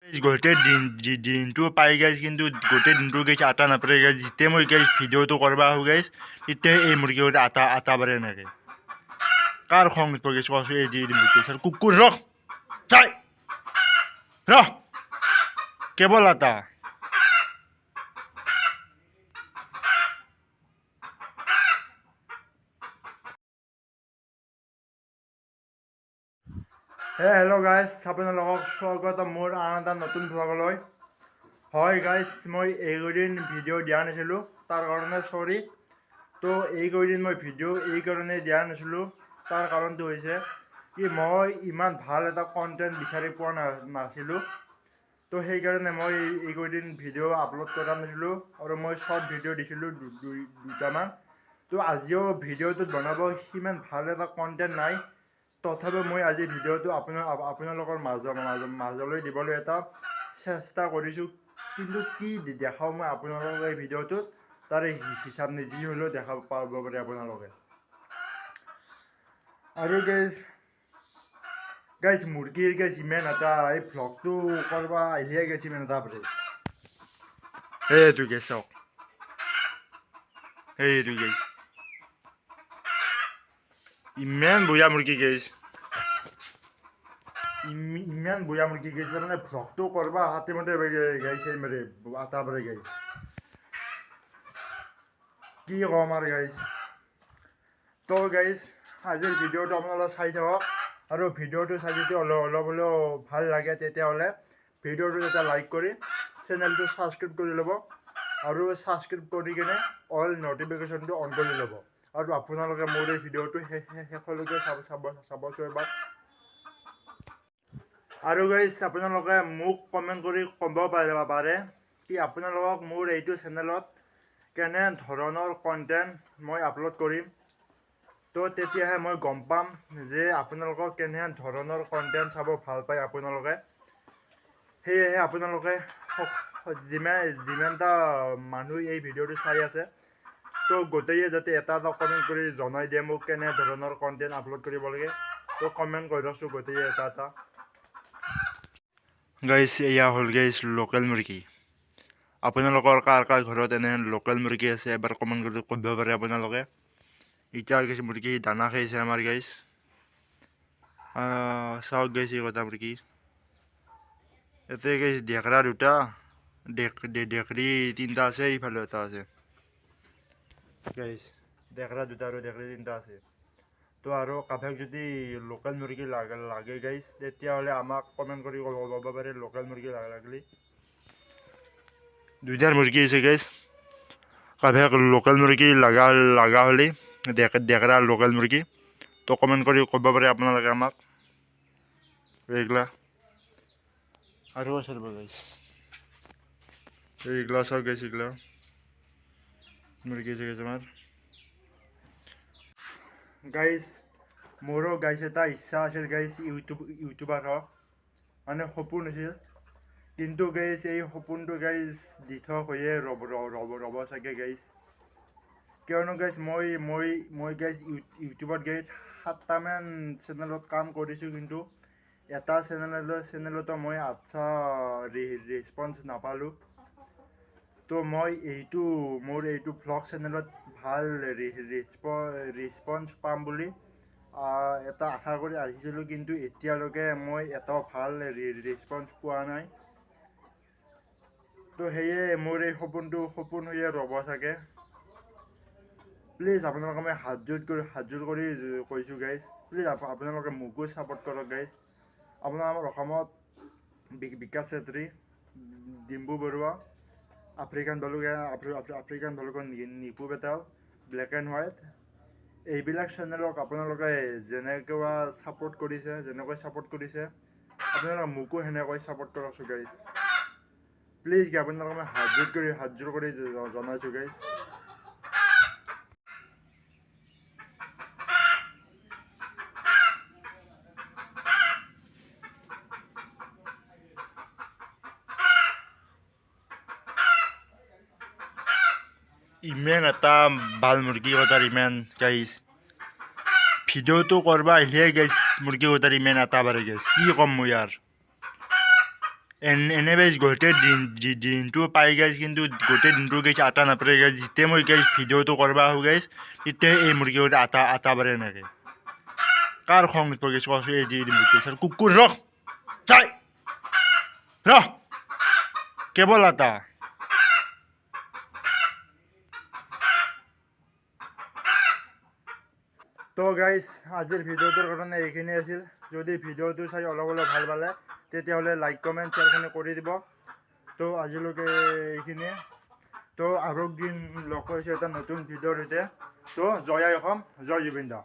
গোটেই দিন দিনটো পাই গাইজ, কিন্তু গোটেই দিনটো গাইজ আটা নাপাৰে গাইজ। যেতিয়া মই গাইজ ভিডিঅ'টো কৰিব আহোঁ গাইজ, তেতিয়াই এই মুৰ্গী আটা আটা পাৰে। এনেকৈ কাৰ খং উঠিব গাইজ, কোৱাচোন? এই যি মুৰ্গী ছাৰ, কুকুৰ, ৰখ চাই ৰ, কেৱল আটা। হে হেল্ল' গাইজ, আপোনালোকক স্বাগতম মোৰ আন এটা নতুন ভ্লগলৈ। হয় গাইজ, মই এইকেইদিন ভিডিঅ' দিয়া নাছিলোঁ, তাৰ কাৰণে চৰি। তো এইকেইদিন মই ভিডিঅ' এইকাৰণে দিয়া নাছিলোঁ, তাৰ কাৰণটো হৈছে কি মই ইমান ভাল এটা কণ্টেণ্ট বিচাৰি পোৱা নাছিলোঁ। তো সেইকাৰণে মই এইকেইদিন ভিডিঅ' আপলোড কৰা নাছিলোঁ আৰু মই শ্বৰ্ট ভিডিঅ' দিছিলোঁ দুই দুটামান। তো আজিও ভিডিঅ'টোত বনাব সিমান ভাল এটা কণ্টেণ্ট নাই, তথাপিও মই আজি ভিডিঅ'টো আপোনালোকৰ মাজলৈ দিবলৈ এটা চেষ্টা কৰিছোঁ। কিন্তু কি দেখাওঁ মই আপোনালোকক এই ভিডিঅ'টোত, তাৰে হিচাপ নাই, যি হ'লেও দেখা পাব পাৰে আপোনালোকে। আৰু গাইজ গাইজ মুৰ্গীৰ গাইজ ইমান এটা, এই ভ্লগটো কৰিব আহিলে গাইজ ইমান এটা পাৰে। সেইটো গাইজ চাওক, সেইটো গাইজ, ইমান বঢ়িয়া মুৰ্গী গাইজ, ইমান বঢ়িয়া মুৰ্গী গাইজ। মানে ভ্লগটো কৰবা হাতে মতে গাইছে, এই আটা পাৰে গাইজ। কি ক'ম আৰু গাইজ। তো গাইজ, আজিৰ ভিডিঅ'টো আপোনালোকে চাই থাকক আৰু ভিডিঅ'টো চাই যদি অলপ অলপ হ'লেও ভাল লাগে, তেতিয়াহ'লে ভিডিঅ'টো এটা লাইক কৰি চেনেলটো ছাবস্ক্ৰাইব কৰি ল'ব আৰু ছাবস্ক্ৰাইব কৰি কিনে অল ন'টিফিকেশ্যনটো অন কৰি ল'ব। আৰু আপোনালোকে মোৰ এই ভিডিঅ'টো শেষলৈকে চাব চাব চাবচোন এবাৰ। আৰু গাইজ, আপোনালোকে মোক কমেণ্ট কৰি ক'ব পাৰে কি আপোনালোকক মোৰ এইটো চেনেলত কেনে ধৰণৰ কণ্টেণ্ট মই আপলোড কৰিম। তো তেতিয়াহে মই গম পাম যে আপোনালোকক কেনে ধৰণৰ কণ্টেণ্ট চাব ভাল পায় আপোনালোকে। সেয়েহে আপোনালোকে যিমানটা মানুহ এই ভিডিঅ'টো চাই আছে, তো গোটেইয়ে যাতে এটা এটা কমেণ্ট কৰি জনাই দিয়ে মোক কেনে ধৰণৰ কণ্টেণ্ট আপলোড কৰিব লাগে। তো কমেণ্ট কৰি গোটেইয়ে এটা এটা। গাইজ, এয়া হ'ল গাইজ লোকেল মুৰ্গী। আপোনালোকৰ কাৰ কাৰ ঘৰত এনে লোকেল মুৰ্গী আছে, এবাৰ কমেণ্ট কৰি ক'ব পাৰে আপোনালোকে। এতিয়া গাইজ মুৰ্গী দানা খাইছে আমাৰ। গাইজ চাওক, গাইজ এই কথা মুৰ্গী ইয়াতে গাইজ ডেকৰা দুটা, ডেকৰি তিনিটা আছে, এইফালে এটা আছে গাইজ। ডেকৰা দুটা আৰু ডেকৰি তিনিটা আছে। তো আৰু কাৰোবাক যদি লোকেল মুৰ্গী লাগে লাগে গাইজ, তেতিয়াহ'লে আমাক কমেণ্ট কৰি ক'ব পাৰে। লোকেল মুৰ্গী লাগিলে, দুইটাৰ মুৰ্গী আছে গাইজ। কাৰোবাক লোকেল মুৰ্গী লগা লগা হ'লে, ডেকৰা লোকেল মুৰ্গী, তো কমেণ্ট কৰি ক'ব পাৰে আপোনালোকে আমাক। এইগিলা আৰু আছে ৰ'ব গাইজ। এইগিলা চাওক গাইজ, এইগিলা মুৰ্গী আছে গাইজ আমাৰ। গাইজ, মোৰো গাইজ এটা ইচ্ছা আছিল গাইজ, ইউটিউবাৰ হওক, মানে সপোন আছিল। কিন্তু গাইজ, এই সপোনটো গাইজ দিঠক হৈয়ে ৰ'ব ৰ'ব ৰ'ব চাগে গাইজ। কিয়নো গাইজ মই গাইজ ইউটিউবত গাইজ 7টামান চেনেলত কাম কৰিছোঁ, কিন্তু এটা চেনেলতো মই আচ্ছা ৰেচপঞ্চ নাপালোঁ। তো মই এইটো মোৰ এইটো ভ্লগ চেনেলত ভাল ৰেচপঞ্চ পাম বুলি এটা আশা কৰি আহিছিলোঁ, কিন্তু এতিয়ালৈকে মই এটাও ভাল ৰেচপঞ্চ পোৱা নাই। তো সেয়ে মোৰ এই সপোনটো সপোন হৈয়ে ৰ'ব চাগে। প্লিজ আপোনালোকে, মই হাতযোৰ কৰি কৈছোঁ গাইজ, প্লিজ আপোনালোকে মোকো ছাপোৰ্ট কৰক গাইজ। আপোনাৰ আমাৰ অসমত বিকাশ চেত্ৰী, ডিম্বু বৰুৱা, আফ্ৰিকান ভালুক, আফ্ৰিকান ভালুকৰ Nipu Betal, black and white, এইবিলাক চেনেলক আপোনালোকে যেনেকুৱা ছাপোৰ্ট কৰিছে, যেনেকৈ ছাপোৰ্ট কৰিছে, আপোনালোকে মোকো সেনেকৈ ছাপোৰ্ট কৰকচোন গাইজ। প্লিজ, আপোনালোকক মই হাতযোৰ কৰি জনাইছোঁ গাইজ। ইমান এটা ভাল মুৰ্গী কটাৰ ইমান গাইজ, ভিডিঅ'টো কৰবা আহিলে গাইজ মুৰ্গী কটাৰ ইমান এটা বাৰে গাইজ। কি ক'ম মই আৰু? এনে গাইজ গোটেই দিন দিনটো পাই গাইজ, কিন্তু গোটেই দিনটো গাইজ আটা নাপাৰে গাইজ। যেতিয়া মই গাইজ ভিডিঅ'টো কৰিব আহোঁ গাইজ, তেতিয়া এই মুৰ্গী আটা আটা পাৰে এনেকৈ। কাৰ খং উঠিব গাইজ কোৱাচোন? এই যি মুৰ্গী কুকুৰ, ৰখ চাই ৰহ, কেৱল আটা। তো গাইজ, আজিৰ ভিডিঅ'টোৰ কাৰণে এইখিনি আছিল। যদি ভিডিঅ'টো চাই অলপ অলপ ভাল পালে, তেতিয়াহ'লে লাইক, কমেণ্ট, শ্বেয়াৰখিনি কৰি দিব। তো আজিলৈকে এইখিনিয়ে। তো আৰু দিন লগ কৰিছোঁ এটা নতুন ভিডিঅ'ৰ সৈতে। তো জয় আই অসম, জয় জুবিন দা।